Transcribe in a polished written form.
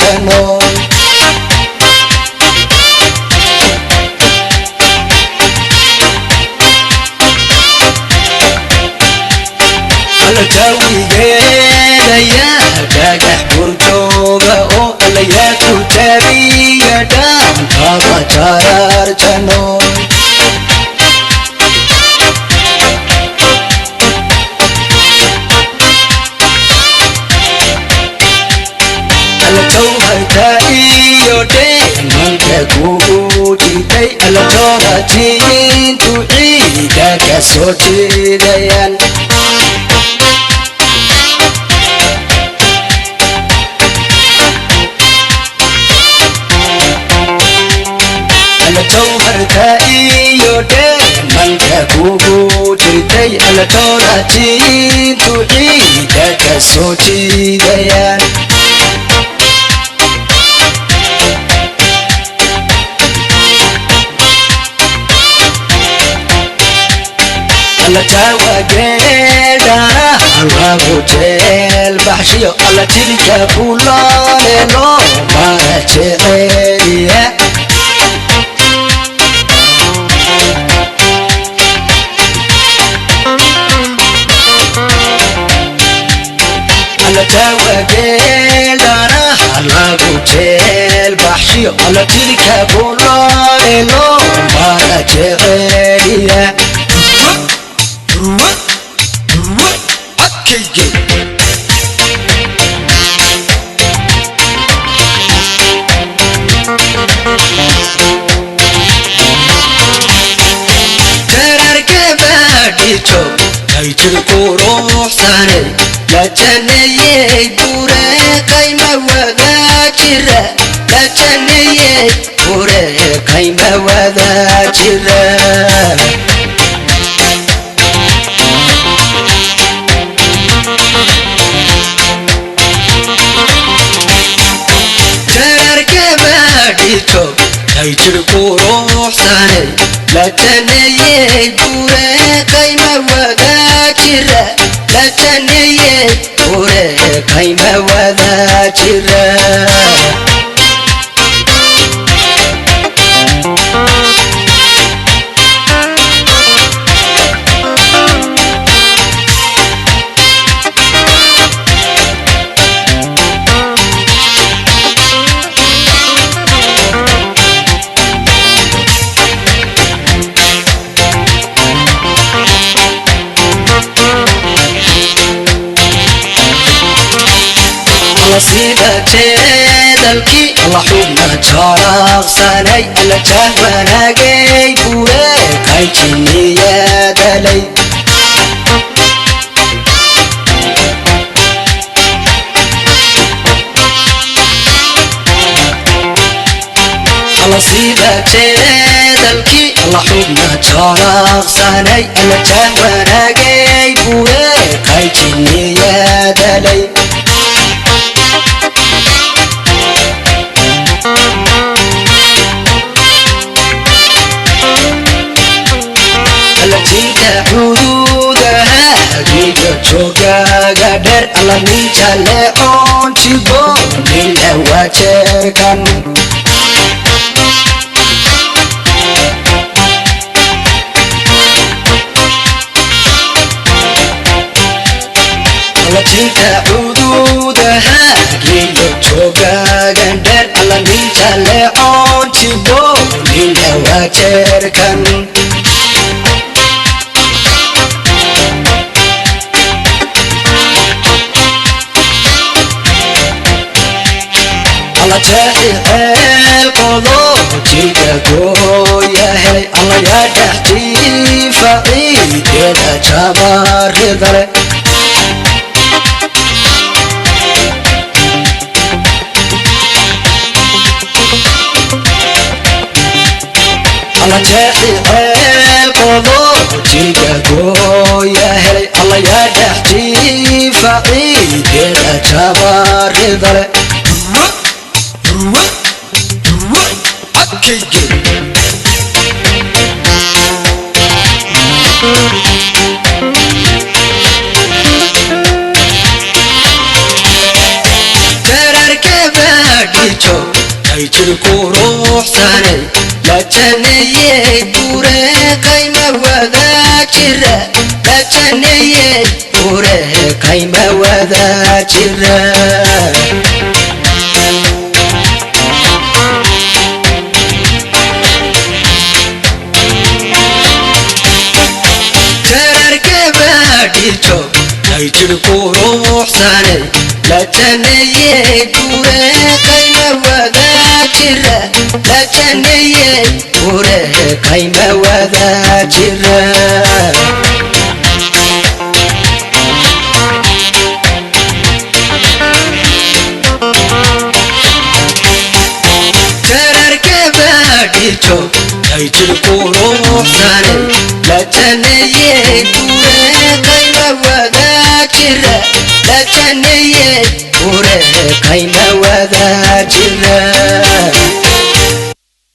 jano. Alla jawigeedaya dhagax burjooga oo allayaa ku jabiya dhaantaba jarar jano. Alla jawharta iyo dheemanka kugu jirtay, alla joorajiintu ciida ka soo jeedayaan. Alla jawharta iyo dheemanka kugu jirtay, alla joorajiintu ciida ka soo jiidayaan. Alla jaawageedhana lagu jeel baxshiyo, alla jidka bulaale loo mara jeceeliya. Alla jaawageedhana lagu jeel baxshiyo, alla jidka bulaale loo mara jeceeliya. Codkayge jararka baadhijo dayjir quruxsanay la janeeyey bureeqayma wada jira, la janeeyey bureeqayma wada jira. Jararka baadhijo dayjir quruxsanay la janeeyey bureeqayma wada jira, la janeeyey bureeqayma wada jira. Alla sida jeedalkii alla xubna jaraqsanay, alla jaah wanaagay bureeqay jinniyadalay. Alla sida jeedalkii alla xubna jaraqsanay, alla jaah wanaagay bureeqay jinniyadalay. Alla jinta xuduudaha giga joogaaga dheer, alla ninja leecoon jibo nila waa jeerkan. Alla jinta xuduudaha giga joogaaga dheer, alla ninja leecoon jibo nila waa jeerkan. Alla jeexi ceelqodo jidka gooya helay, alla yaa dhex jiifa ciideeda jabaridale. Alla jeexi ceelqodo jidka gooya helay, alla yaa dhex jiifa ciideeda jabaridale. Codkayge Ay jirku ruuxsanay la janeeyey buure qayma wada jira, la janeeyey buure qayma wada jira. Kararkabadhijo ay jirku ruuxsanay la janeeyey buure qayma wada jira, la janeeyey buure qayma wada jira. Kararkabadhijo ay jirku ruuxsanay la janeeyey buure qayma wada jira, la janeeyey buure qayma wada jira.